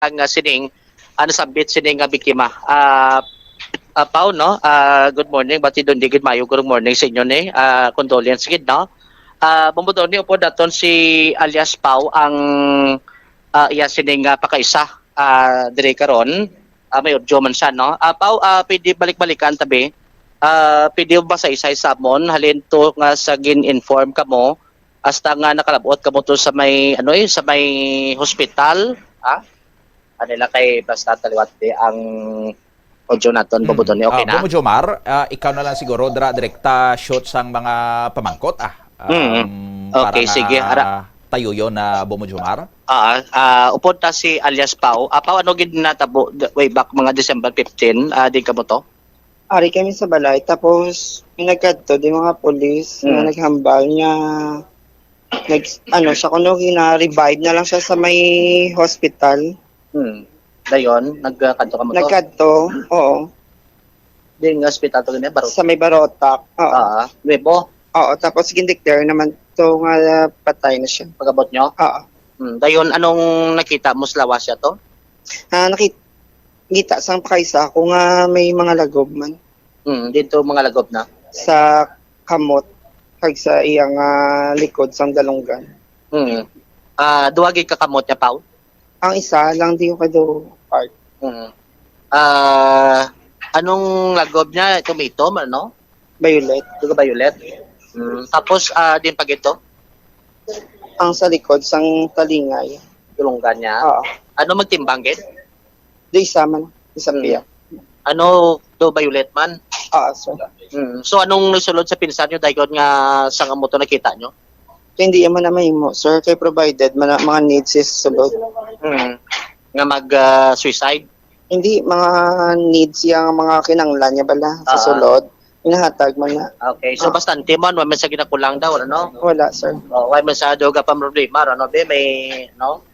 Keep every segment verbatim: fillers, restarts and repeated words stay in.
ang, ah, sining, ah, nasambit sining nga biktima. Ah, ah, Pao, no? Ah, good morning. Bati doon, di good mayo. Good morning sa inyo, ni. Ah, condolence gid, no? Ah, Bombo Donny, upod naton si alias Pao ang, ah, iya sining, ah, pakaisa, ah, diri karon. Ah, may audio man siya, no? Ah, Pao, ah, pwede balik-balikan tabi. Ah, pwede ba sa isay sa amon, halin to nga sa gin-inform kamo, hasta nga nakalabot kamo to sa may, ano eh, sa may hospital, ha? Ano lang kay basta taliwat di ang audio naton, Mm. Bombo Donny, okay Ah, na? Bombo Jomar, ah, ikaw na lang siguro, dra, direkta shoot sang mga pamangkot, ah. Mm. Um, Okay, para sige, na ara. Tayuyon na Bombo Jomar. Ah, ah, upod ta si alias Pao. Ah, Pao, ano gid natabo d-, way back mga December fifteen, ah, di kamo to? Ari kami sa balay, tapos may nagkadto di mga pulis nga Mm. naghambal nga nag-, ano, siya kuno gina-revive na lang siya sa may hospital. Hmm. Dayon, nagkadto kamo to? Nagkadto, oo. Di nga hospital to gani, Barotac? Sa may Barotac, oo. Ah, Nuevo? Oo, tapos gindeclare naman to nga patay na siya. Pag-abot nyo? Oo. Hmm. Dayon, anong nakita mo sa lawas siya to? Ah, nakit-, kita sang pakaisa ako nga may mga lagob man. Hmm, dito mga lagob na? Sa kamot, kag sa iyang, ah, likod sang dalunggan. Hmm. Ah, duha gid ka kamot niya, Pao? Ang isa lang, di ko kado part. Hmm. Ah, anong lagob niya? Itom-itom, ano? Violet. Duga violet? Hmm. Tapos, ah, din pag ito? Ang sa likod, sang talingay. Dalunggan niya? Oo. Ano magtimbang, gid? Di isa man, isa Hmm. piya. Ano, do violet man? Oo, sir. Hmm. So, anong nasulod sa pinsar nyo dayon nga sang amo to nakita nyo? Hindi man na mahimo, sir, kay provided man ang mga needs is sulod. Hmm. Nga mag, ah, suicide? Hindi, mga needs yang mga kinanglan niya bala sa Ah. sulod. Inahatag man na. Okay, so Ah. bastante man, wa man sa ginakulang daw, ano? Wala, sir. Oh, wa man sa duga pa problema, ano, be, may, no?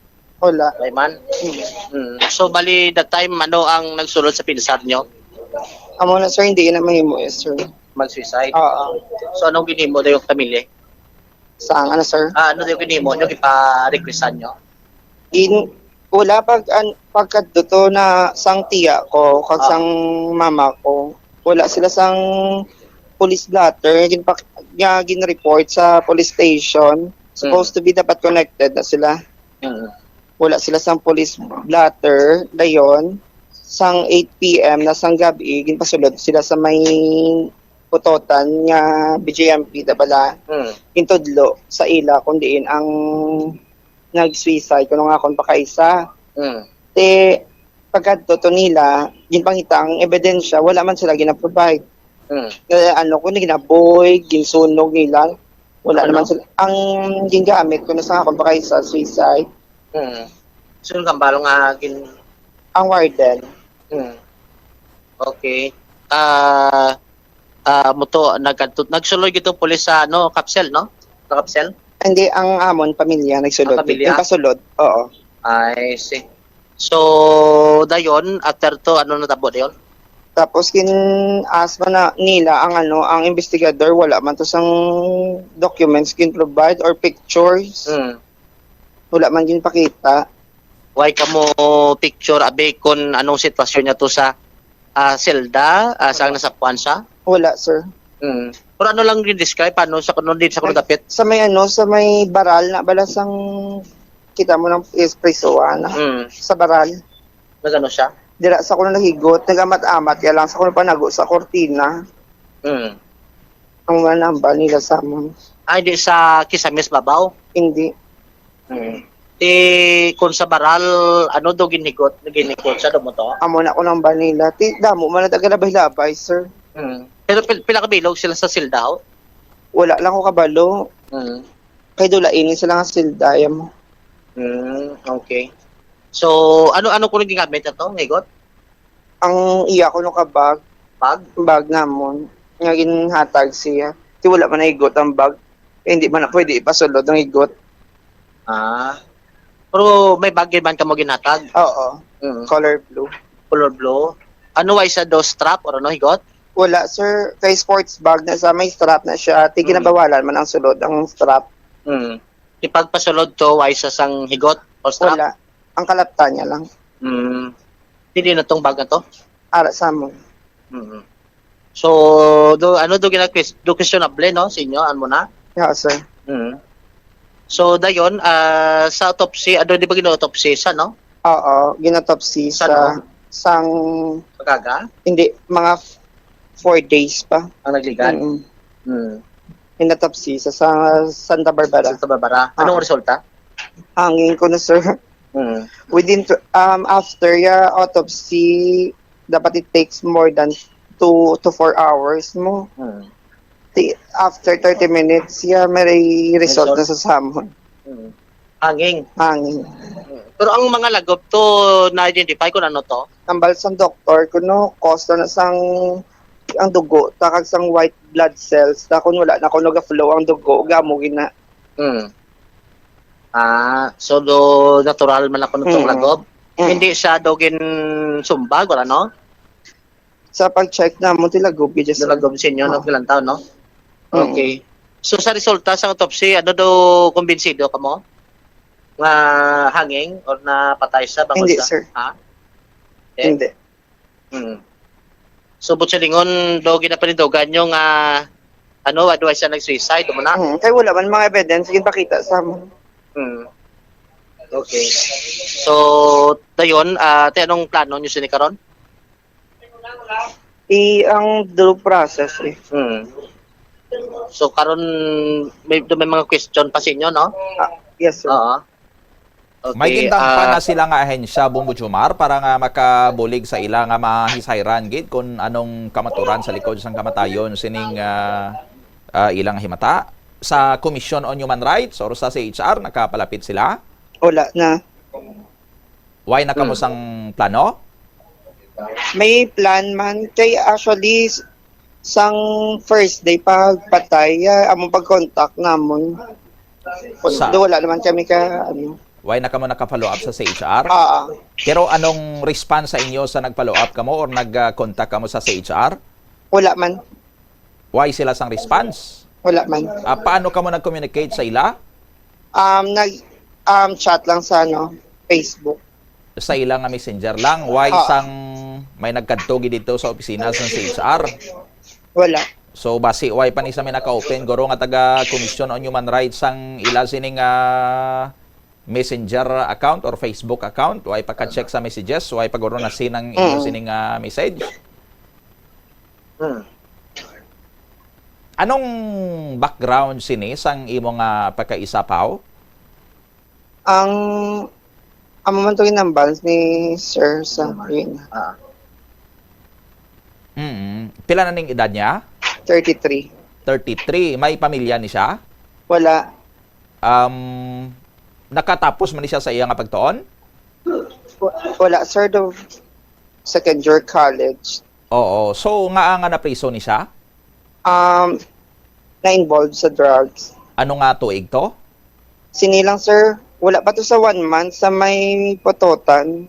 Wala. Wa man? Hmm. Hmm. So, bali, that time, ano ang nagsulod sa pinsar nyo? Amo na, sir, hindi na mahimo, yes, sir. Mag-suicide? Oo. So, anong ginhimo na yung pamilya? Sang, ano, sir? Ah, ano yung ginhimo nyo? Ipa-requestan nyo? In, wala pag, an-, pagkadto to na sang tiya ko, kag Ah. sang mama ko. Wala sila sang police blotter, ginpak-, nga gin-report sa police station. Supposed Mm. to be dapat connected na sila. Mm. Wala sila sang police blotter, dayon, sang eight P M na sang gab-i, ginpasulod sila sa may putotan nga B J M P da bala. Mm. Gintudlo sa ila kung diin ang nag-suicide kuno nga akon pakaisa. Mm. Te, pagkadto to nila, ginpangita ang ebidensya, wala man sila gina-provide. Mm. Eh, ano ko, ginaboy, ginsunog nila. Wala Ano? naman sila. Ang gingamit ko na sa akon pakaisa, suicide. Mm. Sino kang balo nga gin- Ang warden. Mm. Okay. Ah, ah, mo to, nagkadto-, nagsulod gito pulis sa, ano, kapsel, no? Sa kapsel? Hindi, ang amon pamilya nagsulod. Ang pamilya? Yung pasulod, oo. I see. So, dayon, after to, ano natabo dayon? Tapos kin-ask man na nila ang, ano, ang investigador, wala man to sang documents gin-provide or pictures. Mm. Wala man ginpakita. Why kamo picture, abi, kung anong sitwasyon niya to sa, ah, selda, ah, sa nasapuan siya? Wala, sir. Mm. Pero ano lang gin-describe, paano sa kuno din sa kuno Nag-, dapit? Sa may, ano, sa may baral na bala sang kita mo ng is prisuhan, ah, Mm. sa baral. Nagano siya? Dira sa kuno nahigot, nagamat-amat ya lang sa kuno panago sa kortina. Mm. Ang manambal nila sa amon. Ay, di sa kisamis babaw? Hindi. Mm. Ti, kung sa baral, ano do ginhigot, ginhigot sa damo to? Amo na ko nang banila. Ti, damo man na taga labay-labay, sir. Mm. Pero pil-, pila ka bilog sila sa silda, ho? Wala lang ko kabalo. Mm. Kay dula ini sila nga silda, ya mo. Mm, okay. So, ano, ano ko nang gingamit na to, higot? Ang iya ko no ka bag. Bag? Bag namon. Nga ginhatag siya. Ti wala man nahigot ang bag. Eh, hindi man na pwede ipasulod ang higot. Ah. Pero may bag man kamo ginhatag? Oo. Mm. Color blue. Color blue. Ano, wa isa do strap or ano, higot? Wala, sir. Kay sports bag na sa may strap na siya. Ti Mm. ginabawalan man ang sulod ang strap. Mm. Ipagpasulod to, wa isa sang higot o strap? Wala. Ang kalaptan niya lang. Mm. Hindi na tong bag na to? Ara sa amon. Mm. So, do, ano, do gina-, do questionable, no, sa inyo, ano na? Yeah, sir. Mm. So, dayon, ah, sa autopsy, ano, di ba gina-autopsy sa, no? Oo, gina-autopsy sa, sang, hindi, mga f-, four days pa. Ang nagligad? Mm. Mm. Gina-autopsy sa, sa Santa Barbara. Santa Barbara. Anong resulta? Hangin ko na, sir. Mm. Within tw-, um, after ya autopsy, dapat it takes more than two to four hours mo. Mm. Ti-, after thirty minutes, ya may result na sa samon. Mm. Hanging. Hanging. Mm. Pero ang mga lagob to, na-identify kung ano to? Ang bal sang doktor, kuno, cause na sang ang dugo, takag sang white blood cells, ta kung wala na kuno ga-flow ang dugo, gamo gina. Mm. Ah, so do natural man lang kuno tong Mm. lagob? Mm. Hindi siya do ginsumbag, wala, no? Sa pag-check namon, ti lagob gid siya, sir. Lagob sa inyo, no? Oo. Kilantaw, no? Mm. Okay. So, sa resulta sa autopsy, ano do, kumbinsido kamo nga hanging or napatay siya bangod Hindi, sa sir. Ha? Eh? Hindi. Mm. So, buot silingon, do ginapanindugan nyo nga, ano, advice siya nag-suicide, mo na? Mm. Kay wala man mga evidence, ginpakita sa amon. Mm. Okay. So, dayon, ah, te, anong plano nyo sini karon? I, ang due process, eh. Hmm. So, karon may, may mga question pa sa inyo, no? Ah, yes, sir. Oo. Okay, May gindangpan ah, na sila nga ahensya, Bombo Jomar, para nga makabulig sa ila nga mahisayran gid kung anong kamaturan sa likod sang kamatayon sining, ah, ah, ilang himata. Sa Commission on Human Rights or sa C H R, nakapalapit sila? Wala na. Why na kamo Hmm. sang plano? May plan man. Kay actually, s-, sang first day pagpatay, ah, among pag-contact namon. Sa Do wala naman kami ka, ano. Why na kamo naka-follow up sa C H R? Oo. Pero anong response sa inyo sa nag-follow up kamo or nag, ah, contact kamo sa C H R? Wala man. Why sila sang response? Wala man. Ah, paano kamo nag-communicate sa ila? Um, nag, um, chat lang sa, ano, Facebook. Sa ila nga messenger lang? Why Oo. sang may nagkadto gid dito sa opisina sa C H R? Wala. So, basi why pa ni sa may naka-open, guro nga taga Commission on Human Rights sang ila sining, ah, Messenger account or Facebook account? Why pa ka-check sa messages? Why pa guro na-seen ang inyo Mm. sining, ah, message? Hmm. Anong background sini sang imo nga pagkaisapaw? Ang, amo man to ginambal ni sir sa Ginambal. Yun. Ah. Mm. Pila na ning edad niya? Thirty-three. Thirty-three. May pamilya ni siya? Wala. Um, nakatapos man ni siya sa iya nga pagtuon? Wa-, wala, sir. Do second year college. Oo. So, ngaa nga napriso ni siya? Um, na-involved sa drugs. Ano nga tuig to? Sini lang, sir. Wala pa to sa one month sa may Pototan.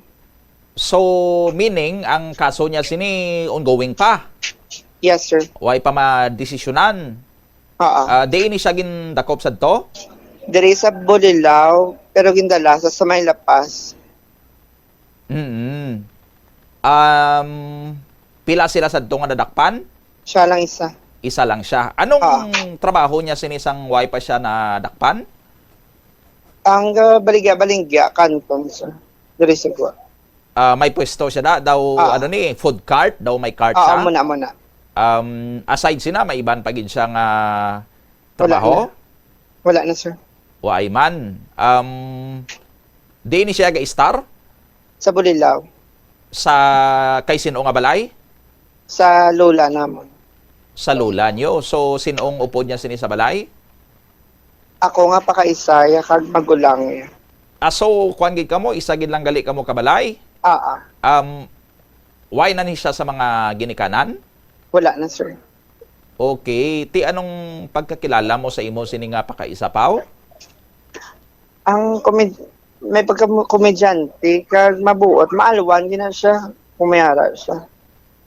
So, meaning, ang kaso niya sini ongoing pa? Yes, sir. Way pa madesisyonan? Oo. Ah, diin ni siya gindakop sadto? Diri sa Bulilao, pero gindala sa, sa may La Paz. Mm. Um, pila sila sadto nga nadakpan? Siya lang isa. Isa lang siya. Anong Ah. trabaho niya sini sang way pa siya nadakpan? Ang, ah, baligya-baligya, kanton, sir. Diri sa Gua. Ah, may pwesto siya da, daw, Ah. ano ni, food cart, daw may cart Ah, siya? amo na, amo na. Um, aside sina, may iban pa gid siya nga Wala trabaho? na. Wala na, sir. Waay man. Um, diin ni siya ga-istar? Sa Bulilao. Sa kay sin-o nga balay? Sa lola namon. Sa lola niyo. So, sin-ong upod niya sini sa balay? Ako nga pakaisa ya kag magulang ya. Ah, so, kuwan gid kamo, isa gid lang gali kamo ka balay? Ah, ah. Um, why na ni siya sa mga ginikanan? Wala na, sir. Okay. Ti, anong pagkakilala mo sa imo sini nga pakaisapaw? Ang komed-, may pagka-, komedyante, kag mabuot, maalwan gina siya, kumayara siya.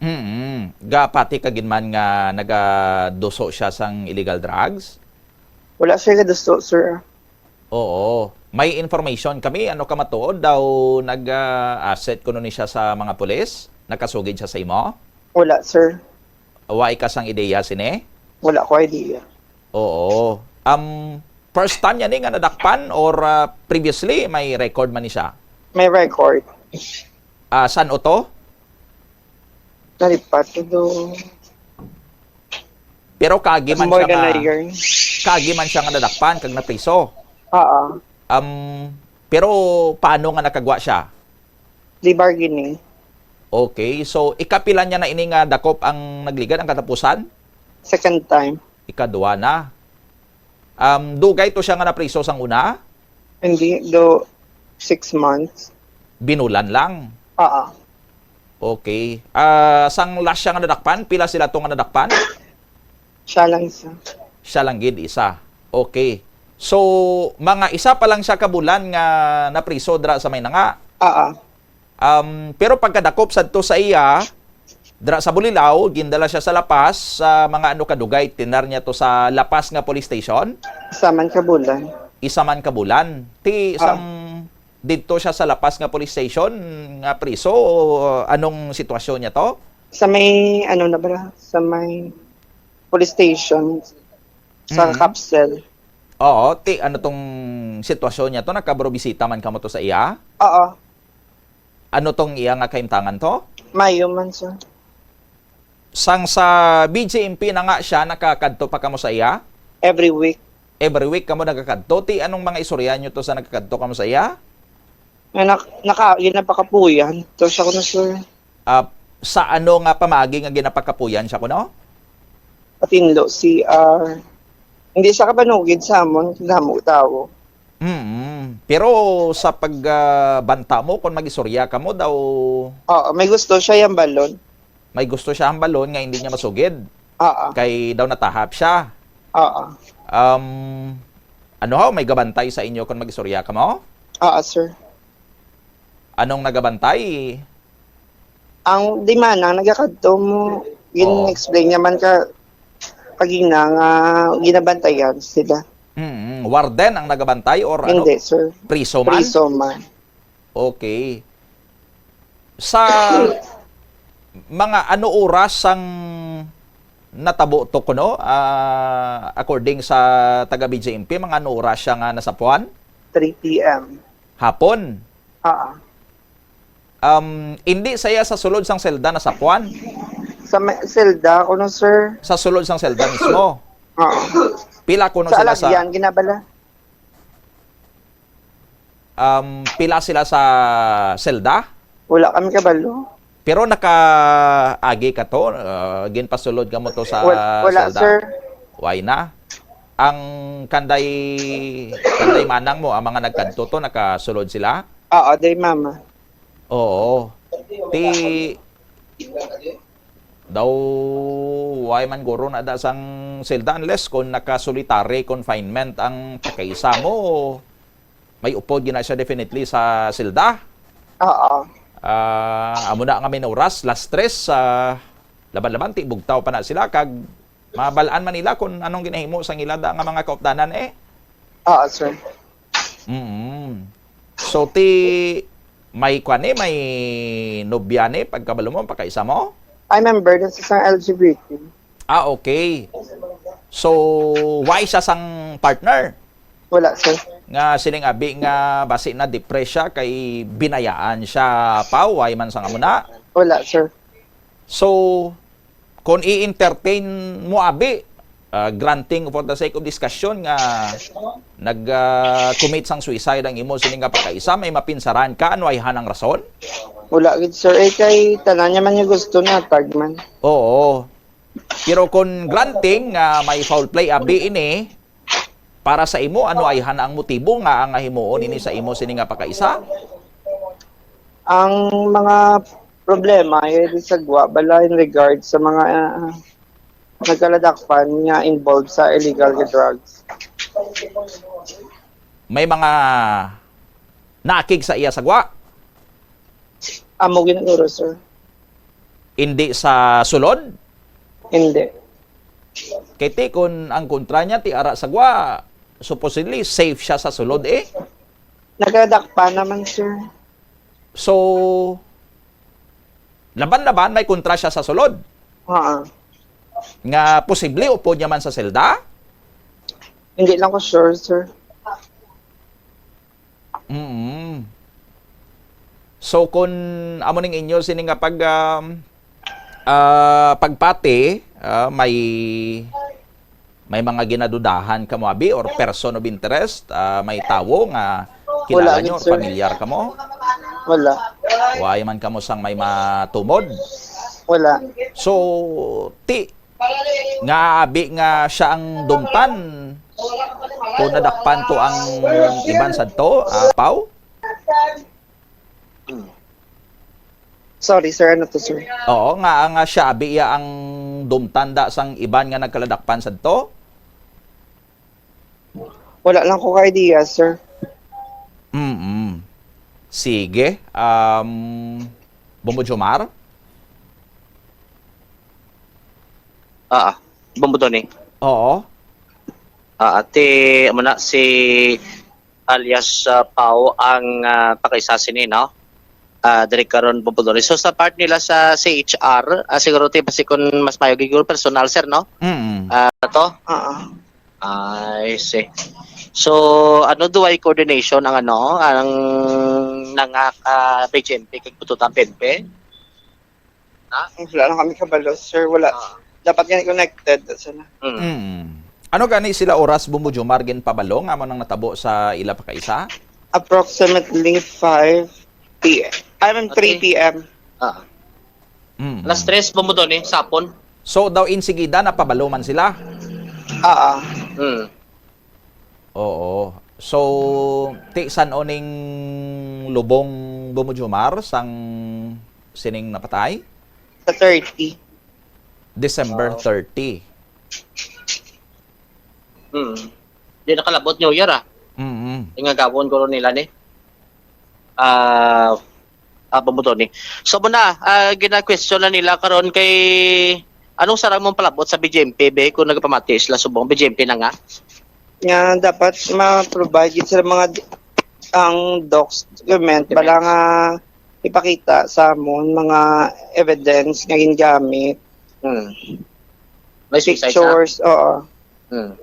Mm. Gapati ka gid man nga nagaduso siya sang illegal drugs? Wala siya gaduso, sir. Oo. May information kami, ano ka matuod daw nag, ah, asset kuno ni siya sa mga pulis? Nakasugid siya sa imo? Wala, sir. Wa ka sang ideya sini? Wala ko idea. Oo. Um, first time niya ni nga nadakpan or, ah, previously may record man ni siya? May record. Ah, san-o to? Nalipat ko do. Pero kaagi man More siya than nga, a year. Kaagi man siya nga nadakpan kag napriso. Oo. Um, pero paano nga nakagwa siya? Plea bargaining. Okay, so ikapila niya na ini nga dakop ang nagligad, ang katapusan? Second time. Ikadua na. Um, dugay to siya nga napriso sang una? Hindi, do six months. Binulan lang? Oo. Okay. Ah, sang last siya nga nadakpan, pila sila to nga nadakpan? Siya lang isa. Siya lang gid isa. Okay. So, mga isa pa lang siya ka bulan nga napriso dira sa Maynanga. Oo. Um, pero pagkadakop sadto sa iya, dira sa Bulilao, gindala siya sa La Paz, sa mga ano kadugay, tinar niya to sa La Paz nga police station? Isa man ka bulan. Isa man ka bulan. Ti, Ah. sang didto siya sa La Paz nga police station, nga priso, anong sitwasyon niya to? Sa may, ano na ba, sa may police station, sa Mm. Capsel. Oo, ti, ano tong sitwasyon niya to? Nakabrobisita man kamo to sa iya? Oo. Ano tong iya nga kahimtangan to? Mayo man, sir. Sang sa B J M P na nga siya, nakakadto pa kamo sa iya? Every week. Every week kamo nagakadto? Ti, anong mga istorya nyo to sa nagakadto kamo sa iya? Nga nak-, naka-, ginapakapuyan. To siya ko na, sir. Ah, sa ano nga pamagi nga ginapakapuyan siya kuno? Patinlo, C R. Hindi siya kabanugid sa amon, damo tao. Mm. Pero sa pag, ah, banta mo, kung mag-istorya ka mo daw Oo, may gusto siya yung balon. May gusto siya ang balon nga hindi niya masugid. Oo. Kay daw natahap siya. Oo. Um, ano ho, may gabantay sa inyo kung mag-istorya ka mo? Oo, sir. Anong nagabantay? Ang di man, ang nagakadto mo, Oo. gin-explain niya man ka, kagina nga ginabantayan sila. Mm, warden ang nagabantay or ano? Hindi, sir. Priso man? Priso man. Okay. Sa mga ano oras ang natabo to kuno? Ah, according sa taga B J M P, mga ano oras siya nga nasapuan? Three P M. Hapon? Ah. Um, hindi saya sa sulod sang selda nasapuan? Sa may selda, kuno, sir. Sa sulod sang selda mismo? Oo. Pila kuno Sa sila sa alagyan, ginabala. Um, pila sila sa selda? Wala kami kabalo. Pero nakaagi ka to, uh, ginpasulod ka mo to sa Wal-, wala, selda? Sir. Why na? Ang kanday, kanday manang mo, ang mga nagkadto to, nakasulod sila? Oo, day mama. Oo. Ti, daw, why man guro na da sang selda unless kung naka-solitary confinement ang pagkaisa mo, may upod gina siya definitely sa selda. Oo. Ah, amo na nga may oras, las tres, ah, laban-laban, ti bugtaw pa na sila, kag mabal-an man nila kung anong ginahimo sa ila da nga mga kaupdanan, eh. Oo, sir. Mm. So, ti, may kwan, eh, may nobya ni, pagkabalo mo, pagkaisa mo? Ay, member na sa isang L G B T. Ah, okay. So, why siya sang partner? Wala, sir. Nga siling abi nga basi na depressed siya kay binayaan siya pa, why man sang amo na? Wala, sir. So, kung i-entertain mo abi, ah, granting for the sake of discussion nga nag, ah, commit sang suicide ang imo sini nga pagkaisa, may mapinsaran ka, ano ay hanang rason? Wala gid, sir. Eh, kay tanan niya man yung gusto na, tag man. Oo. Pero kung granting nga may foul play abi ini, para sa imo, ano ay hana ang motibo nga ang himuon ini sa imo sini nga pagkaisa? Ang mga problema ay sa gwa bala in regard sa mga, ah, nagkaladakpan nga involved sa illegal nga drugs. May mga naakig sa iya sa gwa? Amo ginaguro, sir. Hindi sa sulod? Hindi. Kay ti, kun ang kontra niya, ti ara sa gwa, supposedly, safe siya sa sulod, eh. Nagkadakpan naman, sir. So, laban-laban may kontra siya sa sulod. Oo. Nga posible upod niya man sa selda? Hindi lang ko sure, sir. Mm. So, kung amo ning inyo sini nga pag, um, ah, pagpati, ah, may, may mga ginadudahan kamo abi, or person of interest, ah, may tawo nga kilala Wala, nyo or sir. Pamilyar kamo? Wala. Wa man kamo sang may matumod? Wala. So, ti nga abi nga siya ang dumtan kung nadakpan to ang iban sadto, ah, Pau? Sorry, sir. Ano to, sir? Oo, nga nga siya abi iya ang dumtan da sang iban nga nagkaladakpan sadto? Wala lang ko ka-idea, sir. Mm. Sige. Um, Bombo Jomar? Ah, Bombo Tony. Oo. Ah, ate, amo na si alias ah, Pau ang ah, pakaisa sini, no? Ah, diri karon, Bombo Tony. So sa part nila sa C H R, ah, siguro ti basi kun mas mayo gid personal, sir, no? Mm. Ah, to? Oo. I see. So, ano, do I coordination ang ano, ang nangak uh, B J M P kag bututan P N P? Wala lang kami kabalo, sir. Wala. Ah. Dapat nga connected. Sana. Mm. Mm. Ano gani sila oras, Bombo Jomar, ginpabalo nga amo nang natabo sa ila pakaisa? Approximately five p.m. I mean, Okay. three p.m. Ah. Mm. Alas tres, Bombo Tony, sapon. So daw insigida napabalo man sila. Oo. Mm. Oo. So ti san-o ning lubong, Bombo Jomar, sang sining napatay? Sa thirty. December Wow. thirty. Mm. Di nakalabot New Year, ah. Mm. Ingagawon ko nila ni. Ah, ah, Bombo Tony. So muna, ah, gina-question na nila karon kay anong sarang mong palabot sa B J M P, be, kung nagpamati sila subong B J M P na nga? Nga dapat ma-provide gid sila mga d- ang docs, document, Documents. Bala nga ipakita sa amon mga evidence nga gingamit, Hmm. May suicide na? Pictures, oo. Hmm.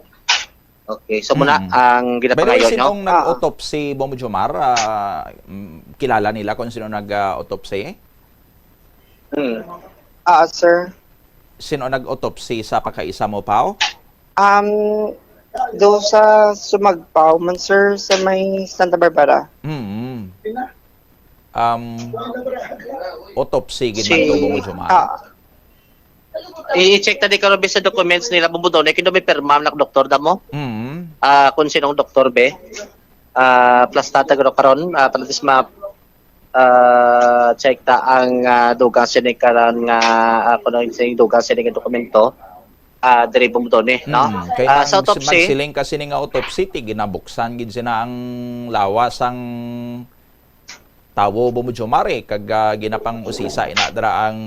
Okay, so muna Hmm. ang By the way, ginapangayo nyo? sinong nag-autopsy, Bombo Jomar? Ah, mm, kilala nila kung sino nag-autopsy? Hmm. Ah, sir. Sino nag-autopsy sa pakaisa mo, Pao? Um, do sa Sumagpaw man, sir, sa may Santa Barbara. Mm. Um, autopsy gid Si- man to, Bombo Jomar. Ah, I-check ta di karon sa documents nila, Bombo Tony, kino may pirma na doktor da mo? Mm. Ah, kung sinong doktor, be? Ah, plus tatag ro karon, ah, para at least ma ah, check ta ang ah, dugang sini karon nga ah, kung ano yung dugang sini nga dokumento. Ah, diri, Bombo Tony, no? Mm. Kay Ah, nang sa autopsy, magsiling ka sini nga autopsy, ti ginabuksan gid sina ang lawas sang tawo, Bombo Jomar, eh, kag ah, ginapang-usisa ina dira ang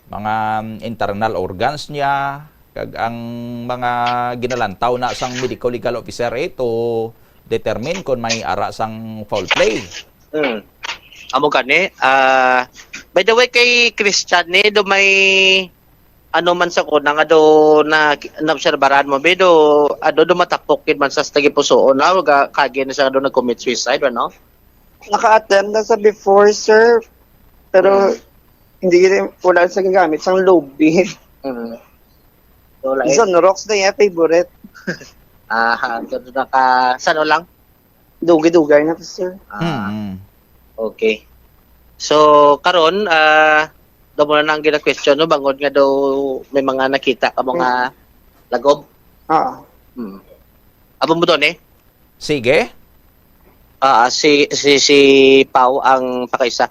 mga internal organs niya, kag ang mga ginalantaw na sang medical legal officer, eh, to determine kung may ara sang foul play. Hmm. Amo gani. Ah, by the way, kay Christian ni do may ano man sa kuna nga do na naobserbaran mo, be, do ado do matapok gid man sa tagipusoon na, wag kagi na siya do nag-commit suicide, ano? Naka-attend na sa before, sir. Pero hindi rin, wala sa gagamit sang lobby. Mm. So, like, Zonrox na yung favorite. Ah, ganun na ka, sano lang? Dugay-dugay na to, sir. Ah, Mm. Okay. So, karon, ah, daw mo na ang gina-question, no? Bangod nga daw may mga nakita ka mga lagob. Ah, Hmm. Abo mo doon, eh? Sige. Ah, si, si, si Pau ang pakaisa.